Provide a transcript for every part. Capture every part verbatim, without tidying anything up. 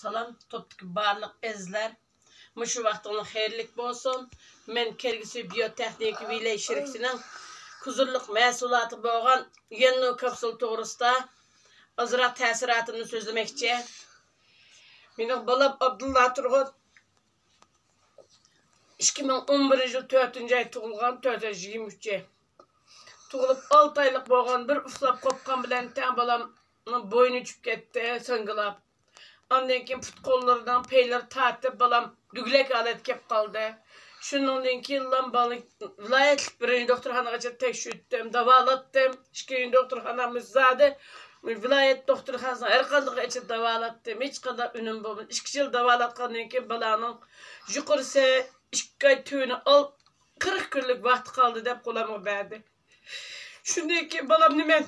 سالام، توپتىكى بارلىق ئەزىزلەر. مۇشۇ ۋاقتىڭلار خەيرلىك بولسۇن. مەن كەلگۈسى بىيوتېخنىكا ۋىلەي شىركىتىنىڭ كۇزۇرلۇق مەھسۇلاتى بولغان يەننو كاپسۇل توغرىسىدا ئازراق تەسىراتىمنى سۆزلىمەكچى. مېنىڭ بالام ئابدۇللا تۇرغۇن، ئىككى مىڭ ئون بىرىنچى يىل تۆتىنچى ئاي تۇغۇلغان، تۆتىنچى يىل يىگىرمە ئۈچى. تۇغۇلۇپ ئالتە ئايلىق بولغان، بىر ئۇفلاپ قوپقان بىلەن تەڭ بالامنىڭ بوينى چۈشۈپ كەتتى، ساڭگىلاپ. ئاندىن كېيىن پۇت-قوللىرىنىڭ پەيلىرى تارتىپ، بالام دۈگىلەك ھالەتكە كېلىپ قالدى. شۇنىڭدىن كېيىن بالىنى ۋىلايەتلىك بىرىنچى دوختۇرخانىغىچە تەكشۈرتتۈم، داۋالاتتىم. ئىككىنچى دوختۇرخانامىز زادى ۋىلايەت دوختۇرخانىسىنىڭ ھەر قاندىقىغا ئېچىپ داۋالاتتىم. ھېچقانداق ئۈنۈم بولمىدى. ئىككى يىل داۋالاتقاندىن كېيىن بالامنىڭ يۇقىرىسى ئىككى ئاي تۆۋىنى ئال-، قىرىق كۈنلۈك ۋاقتى قالدى دەپ قولۇمغا بەردى. شۇندىن كېيىن بالامنى مەن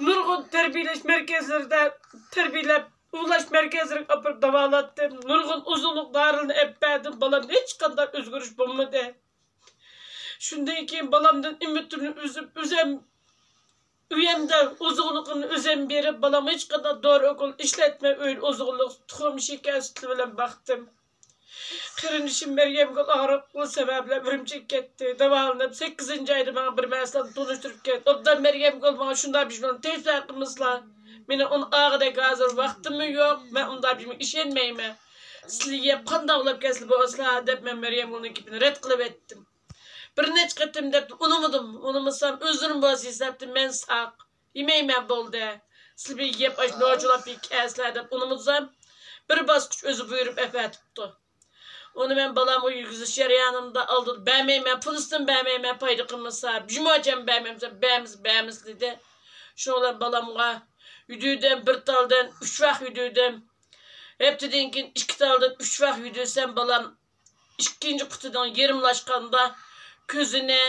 نۇرغۇن تەربىيەلەش مەركەزلىرىدە تەربىيەلەپ، ئۇۋۇلاش مەركەزلىرىگە ئاپىرىپ داۋالاتتىم. نۇرغۇن ئوزۇقلۇق دارىلىرىنى ئەپ بەردىم. بالامدا ھېچقانداق ئۆزگىرىش بولمىدى. شۇندىن كېيىن بالامدىن ئۈمىدىمنى ئۈزۈپ، ئۆزەم، ئۆيەمدە ئوزۇقلۇقىنى ئۆزەم بېرىپ، بالامغا ھېچقانداق دورا ئوكۇل ئىشلەتمەي، ئۆيدە ئوزۇقلۇق، تۇخۇم، شېكەر، سۈتى بىلەن باقتىم. قېرىندىشىم مەريەمگۈل ئاغرىقلىق سەۋەبلىك ئۈرۈمچىگە كەتتى. داۋالىنىپ، سەككىزىنچى ئايدا ماڭا بىر مەسىلەنى تونۇشتۇرۇپ كەتتى. ئوبدان مەريەمگۈل ماڭا شۇنداق بىر ئىشنى تەشۋىق قىلمىسىلا، مېنىڭ ئۇنى ئاغىدەك ھازىر ۋاقتىممۇ يوق، مەن ئۇنداق بىر ئىشەنمەيمەن. سىلى يەپ قانداق ئۇلاپ كەتسىلە بولسىلا دەپ، مەن مەريەمگۈلنىڭ گېپىنى رەت قىلىۋەتتىم. بىر نەچچە قېتىم دەپ ئۇنىمىدىم. ئۇنىمىسام ئۆزلىرىم بولسا ھېسابتىن مەن ساق. يېمەيمەن بولدى. سىلى بىر يەپ ئاش نوچىلاپ بىر كەسىلە دەپ ئۇنىمىسام، بىر باسقۇچ ئۆزى بۇيرۇپ ئەپەتىپتۇ. ئۇنى مەن بالامغا يېگۈزۈش جەريانىمدا ئالدىدا بەرمەيمەن، پۇلىسىدىن بەرمەيمەن، پايدا قىلمىسا، جۇماچان بەرمەيمىسە، بەرمىسە، بەرمىسە دېدى. شۇنىڭ بىلەن بالامغا يۈدۈدۈم، بىر تالدىن ئۈچ ۋاق يۈدۈدۈم. ھەپتىدىن كېيىن ئىككى تالدىن ئۈچ ۋاق يۈدۈسەم، بالام ئىككىنچى قۇتىدىن يېرىملاشقاندا كۆزىنى،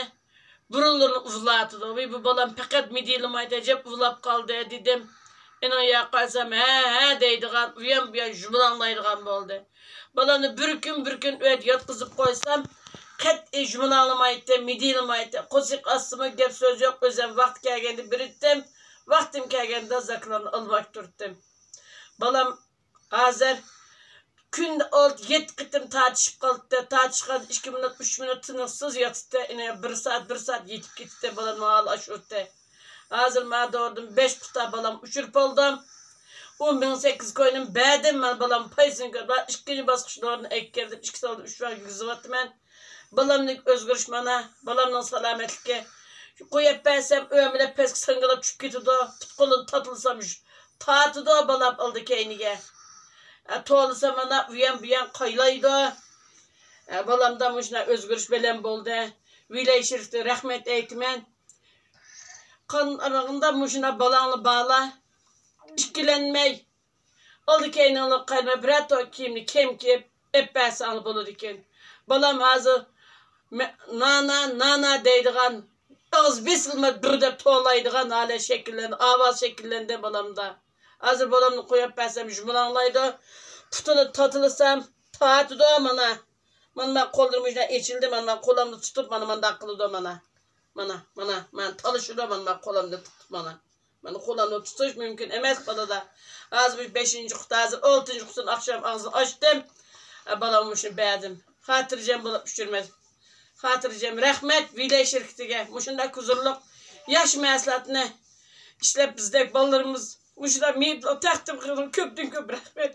بۇرۇنلىرىنى ئۇۋىلاتىدۇ. ۋىي، بۇ بالام پەقەت مىدىرلىمايدۇ، ئەجەب ئۇۋىلاپ قالدى دېدىم. ئېنىڭ ياققا قارىسام، ھە، ھە دەيدىغان، ئۇيان بۇيان ژۇمۇلاڭلايدىغان بولدى. بالامنى بىر كۈن، بىر كۈن ئۆيدە ياتقۇزۇپ قويسام، قەتئىي ژۇمۇلاڭلىمايتتى، مىدىرلىمايتتى. قورسىقى ئاچسىمۇ گەپ سۆز يوق، ئۆزۈم ۋاقتى كەلگەندە بېرەتتىم، ۋاقتىم كەلگەندە زاكىلارنى ئالماقتا تۇراتتىم. بالام ھازىر كۈندە ئالتە، يەتتە قېتىم تارتىشىپ قالاتتى. تارتىشقاندا ئىككى مىنۇت، ئۈچ مىنۇت تىنىقسىز ياتاتتى. يەنە بىر سائەت، بىر سائەت يېتىپ كېتەتتى. بالامنىڭ ھالى ئاشۇ تۇراتتى. ھازىر مانا دورىدىن بەش پۇتا بالام ئۇچۇرۇپ ئالدىم. ئۇ مىڭ سەككىز كوينىمۇ بەردىم. مانا بالام پايسىنى كۆرۈپ، ئىككىنچى باسقۇچ دورىنى ئەكىرىپ كەلدىم. ئىككى تالدا ئۈچ ۋاق يېگۈزۈۋاتىمەن. بالامدىكى ئۆزگىرىش مانا، بالامنىڭ سالامەتلىكى. قويۇپ بەرسەم، ئۆمىلەپ پەسكە ساڭگىلاپ چۈشۈپ كېتىدۇ. پۇت-قولىنى تاتىلىسام، تارتىدۇ بالام ئالدى كەينىگە. ئە، تولىسا مانا ئۇيان-بۇيان قايلايدۇ. ئە، بالامدا مۇشۇنداق ئۆزگىرىش بەلەن بولدى. ۋىلەي شىركىتىگە رەھمەت ئېيتىمەن. قان ئاغرىغىندا مۇشۇنداق بالاڭلار بارلا، ئىككىلەنمەي، ئالدى كەينىڭلارغا قارىماي، بىرەر تولا كىيىمنى كەم كىيىپ، ئېلىپ بەرسەڭلار بولىدىكەن. بالام ھازىر مە-، نانا، نانا دەيدىغان، ئاغزى بېسىلماي بىر دەپ توۋلايدىغان ھالەت شەكىللەندى، ئاۋاز شەكىللەندى بالامدا. ھازىر بالامنى قويۇپ بەرسەم، ژۇمۇلاڭلايدۇ. پۇتىنى تاتىلىسام، تارتىدۇ مانا. مانا، مانا قوللىرىم مۇشۇنداق ئېچىلدى، مانا، مانا قولۇمنى تۇتۇپ، مانا، مانداق قىلىدۇ مانا. مانا، مانا، مانا تالىشىدۇ، مانا، مانا قولۇمنى تۇتۇپ، مانا. مانا قولۇمنى تۇتۇش مۇمكىن ئەمەس بالىدا. ھازىر مۇشۇ بەشىنچى قۇتا، ھازىر ئالتىنچى قۇتىنى ئاخشام ئاغزىنى ئاچتىم. ئە، بالام مۇشۇنى بەردىم. خاتىرجەم بولۇپ ئۇچۇرىمەن. خاتىرجەم، رەھمەت ۋىلەي شىركىتىگە. مۇشۇنداق ھۇزۇرلۇق ياخشى مەھسۇلاتنى ئىشلەپ، بىزدەك بالىلىرىمىز مۇشۇنداق مېيىپلار تەقدىم قىلغىنىغا كۆپتىن كۆپ رەھمەت.